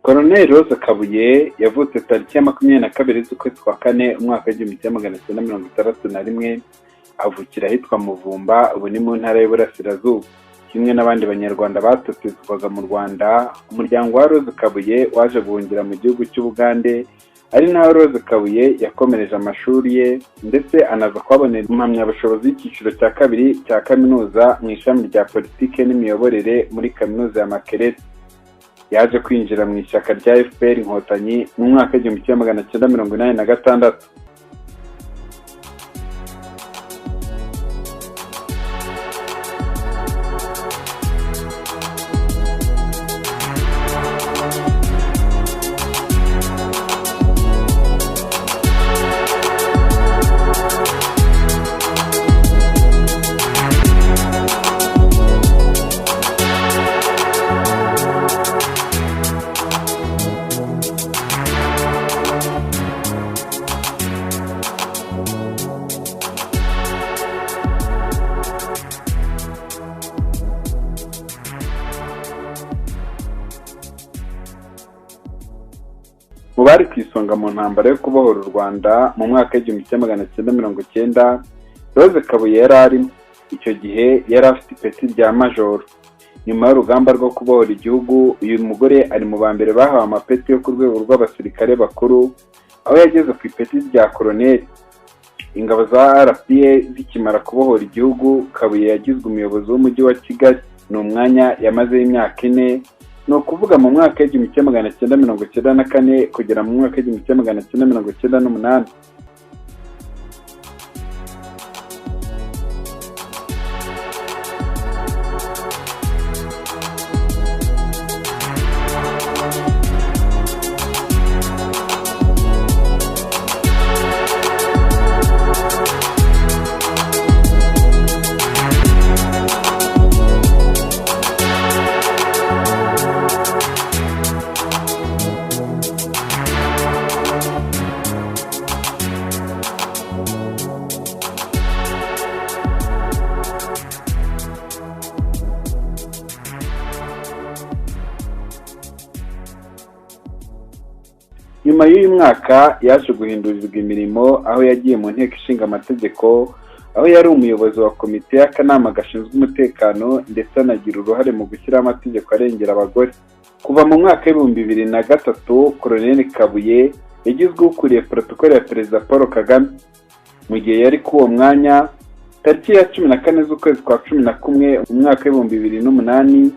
Colonel Rose Kabuye yavutse tariki ya 22 z'ukwezi kwa kane, umwaka w'1961, avukira ahitwa Muvumba, ubu ni mu Ntara y'Iburasirazuba. Kimwe n'abandi Banyarwanda batotezwaga mu Rwanda, umuryango wa Rose Kabuye waje guhungira mu gihugu cy'Ubugande, ari naho Rose Kabuye yakomereje amashuri ye, ndetse anaza kuhabonera impamyabushobozi y'icyiciro cya kabiri cya kaminuza mu ishami rya politike n'imiyoborere muri Kaminuza ya Makerere. Yaje kwinjira mu ishyaka rya FPR Inkotanyi mu mwaka w'1986. Mu bari ku isonga mu ntambara yo kubohora u Rwanda mu mwaka w'1990, Rose Kabuye yari arimo. Icyo gihe yari afite ipeti rya majoro. Nyuma y'urugamba rwo kubohora igihugu, uyu mugore ari mu ba mbere bahawe amapeti yo ku rwego rw'abasirikare bakuru, aho yageze ku ipeti rya koroneli. Ingabo za RPA zikimara kubohora igihugu, Kabuye yagizwe umuyobozi w'Umujyi wa Kigali. Ni umwanya yamazeho imyaka 4, ni ukuvuga mu mwaka w'1994 kugera mu mwaka w'1998. Nyuma y'uyu mwaka yaje guhindurirwa imirimo, aho yagiye mu Nteko Ishinga Amategeko, aho yari umuyobozi wa komite y'akanama gashinzwe umutekano, ndetse anagira uruhare mu gushyiraho amategeko arengera abagore. Kuva mu mwaka w'2003, Colonel Kabuye yagizwe ukuriye protokole ya Perezida Paul Kagame. Mu gihe yari kuri uwo mwanya, tariki ya 14 z'ukwezi kwa 11, umwaka w'2008,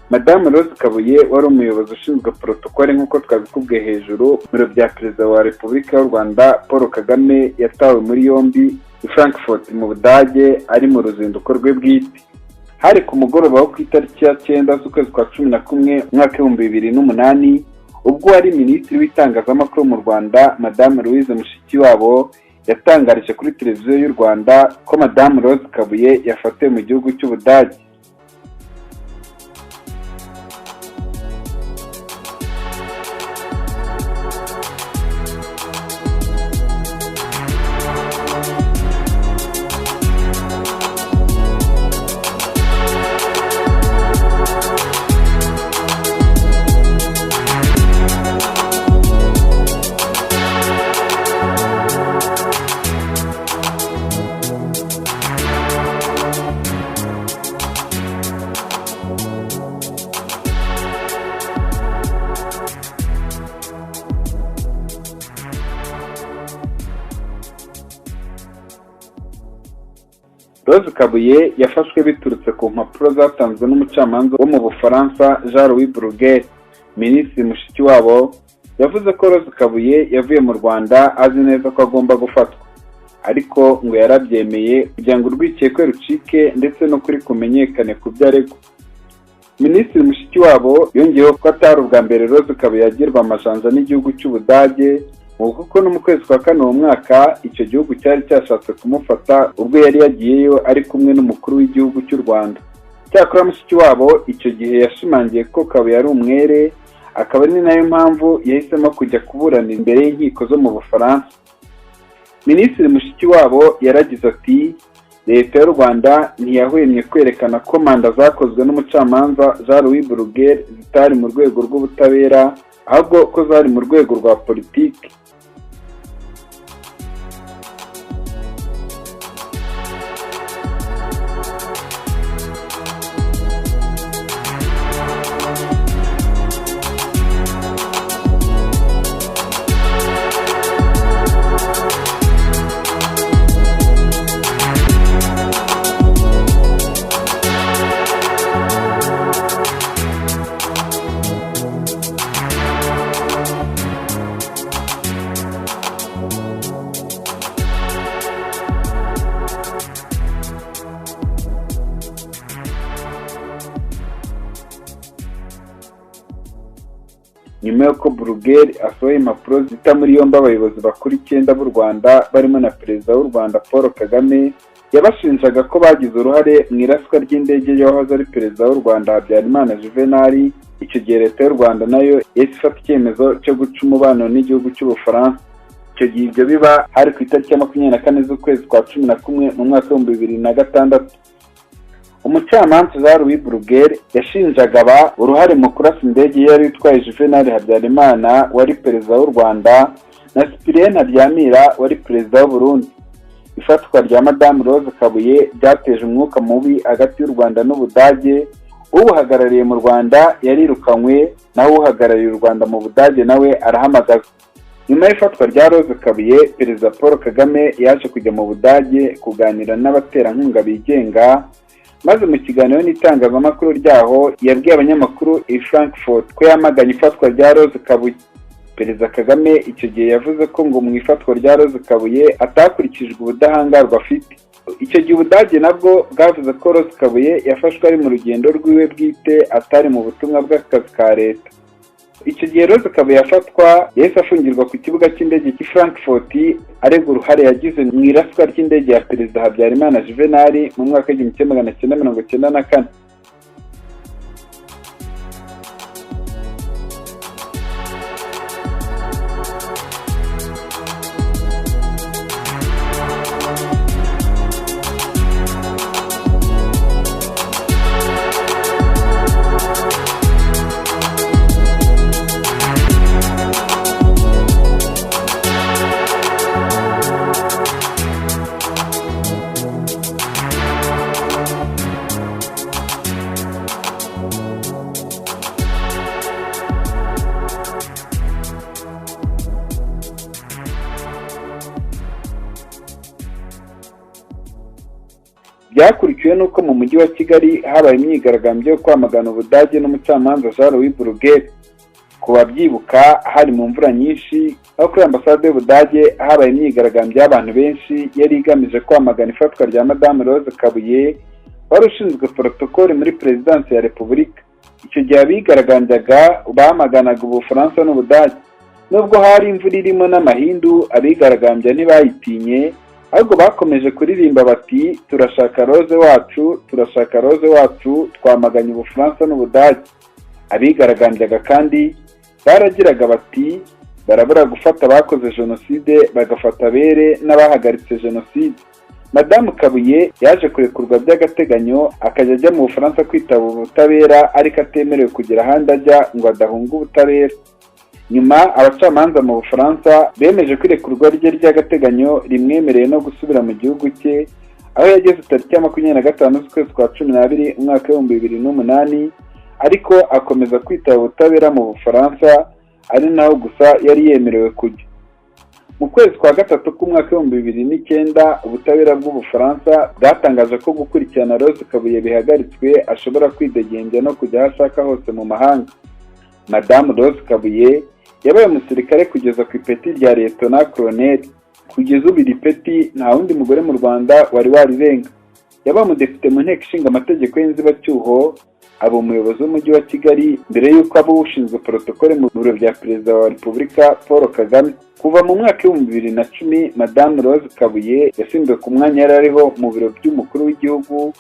Madamu Rose Kabuye wari umuyobozi ushinzwe protokole nk'uko twabikubwiye hejuru mu biro bya Perezida wa Repubulika y'u Rwanda Paul Kagame, yatawe muri yombi i Frankfurt mu Budage ari mu ruzinduko rwe bwite. Hari ku mugoroba wo ku itariki ya 9 z'ukwezi kwa 11, umwaka w'2008, ubwo wari Minisitiri w'Itangazamakuru mu Rwanda, Madamu Louise Mushikiwabo, yatangarije kuri Televiziyo y'u Rwanda ko Madamu Rose Kabuye yafatiwe mu gihugu cy'Ubudage. Rose Kabuye yafashwe biturutse ku mpapuro zatanzwe n'umucamanza wo mu Bufaransa Jean Louis Bruguière. Minisitiri Mushikiwabo yavuze ko Rose Kabuye yavuye mu Rwanda azi neza ko agomba gufatwa, ariko ngo yarabyemeye kugira ngo urwikekwe rucike ndetse n'ukuri kumenyekane ku byo aregwa. Minisitiri Mushikiwabo yongeyeho ko atari ubwa mbere Rose Kabuye agirwa amajanja n'igihugu cy'Ubudage, kuko no mu kwezi kwa kane uwo mwaka icyo gihugu cyari cyashatse kumufata ubwo yari yagiyeyo ari kumwe n'umukuru w'igihugu cy'u Rwanda. Cyakora Mushikiwabo icyo gihe yashimangiye ko Kabuye ari umwere, akaba ari nayo mpamvu yahisemo kujya kuburanira imbere y'inkiko zo mu Bufaransa. Minisitiri Mushikiwabo yaragize ati: "Leta y'u Rwanda ntiyahwemye kwerekana ko manda zakozwe n'umucamanza Jean Louis Bruguière zitari mu rwego rw'ubutabera, Ahubwo ko zari mu rwego rwa politiki. Nyuma y'uko Bruguière asohoye impapuro zita muri yombi abayobozi bakuru 9 b'u Rwanda barimo na Perezida w'u Rwanda Paul Kagame, yabashinjaga ko bagize uruhare mu iraswa ry'indege y'uwahoze ari Perezida w'u Rwanda Habyarimana Juvenal. Icyo gihe Leta y'u Rwanda nayo yahise ifata icyemezo cyo guca umubano n'igihugu cy'Ubufaransa. Icyo gihe ibyo biba hari ku itariki ya 24 z'ukwezi kwa 11 mu mwaka 2006. Umucamanza Jean Louis Bruguière yashinjaga aba uruhare mu kurasa indege yari itwaye Juvenal Habyarimana wari perezida w'u Rwanda na Cyprien Ntaryamira wari perezida w'u Burundi. Ifatwa rya Madamu Rose Kabuye ryateje umwuka mubi hagati y'u Rwanda n'Ubudage. Ubuhagarariye mu Rwanda yarirukanywe, naho uhagarariye u Rwanda mu Budage nawe arahamagazwa. Nyuma y'ifatwa rya Rose Kabuye, Perezida Paul Kagame yaje kujya mu Budage kuganira n'abaterankunga bigenga, maze mu kiganiro n'itangazamakuru ryaho yabwiye abanyamakuru i Frankfurt ko yamaganye ifatwa rya Rose Kabuye. Perezida Kagame icyo gihe yavuze ko ngo mu ifatwa rya Rose Kabuye atakurikijwe ubudahangarwa afite. Icyo gihe Ubudage nabwo bwavuze ko Rose Kabuye yafashwe ari mu rugendo rw'iwe bwite, atari mu butumwa bw'akazi ka leta. Icyo gihe Rose Kabuye yafatwa yahise afungirwa ku kibuga cy'indege cy'i Frankfurt, aregwa uruhare yagize mu iraswa ry'indege ya Perezida Habyarimana Juvenal mu mwaka 1994. Byakurikiwe n'uko mu mujyi wa Kigali habaye imyigaragambyo yo kwamagana Ubudage n'umucamanza Jean Louis Bruguière. Ku babyibuka, hari mu mvura nyinshi, aho kuri ambasade y'Ubudage habaye imyigaragambyo y'abantu benshi yari igamije kwamagana ifatwa rya Madamu Rose Kabuye wari ushinzwe protokole muri Perezidansi ya Repubulika. Icyo gihe abigaragambyaga bamaganaga Ubufaransa n'Ubudage. Nubwo hari imvura irimo n'amahindu, abigaragambya ntibayitinye, ahubwo bakomeje kuririmba bati: "Turashaka Rose wacu, turashaka Rose wacu, twamaganye Ubufaransa n'Ubudage." Abigaragambyaga kandi baragiraga bati: "Barabura gufata abakoze jenoside, bagafata abere n'abahagaritse jenoside." Madamu Kabuye yaje kurekurwa by'agateganyo, akajya ajya mu Bufaransa kwitaba ubutabera, ariko atemerewe kugera ahandi ajya ngo adahunga ubutabera. Nyuma abacamanza mu Bufaransa bemeje ko irekurwa rye ry'agateganyo rimwemereye no gusubira mu gihugu cye, aho yageze tariki ya 25 z'ukwezi kwa 12 umwaka 2008, ariko akomeza kwitaba ubutabera mu Bufaransa, ari naho gusa yari yemerewe kujya. Mu kwezi kwa gatatu k'umwaka 2009, ubutabera bw'Ubufaransa bwatangaje ko gukurikirana Rose Kabuye bihagaritswe, ashobora kwidegembya no kujya aho ashaka hose mu mahanga. Madamu Rose Kabuye yabaye umusirikare kugeza ku ipeti rya Liyetona Koloneli. Kugeza ubu iri peti nta wundi mugore mu Rwanda wari warirenga. Yabaye umudepite mu nteko ishinga amategeko y'inzibacyuho, aba umuyobozi w'umujyi wa Kigali mbere y'uko aba ushinzwe protokole mu biro bya Perezida wa Repubulika Paul Kagame. Kuva mu mwaka 2010, Madamu Rose Kabuye yasimbuwe ku mwanya yari ariho mu biro by'umukuru w'igihugu,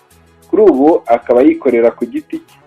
kuri ubu akaba yikorera ku giti cye.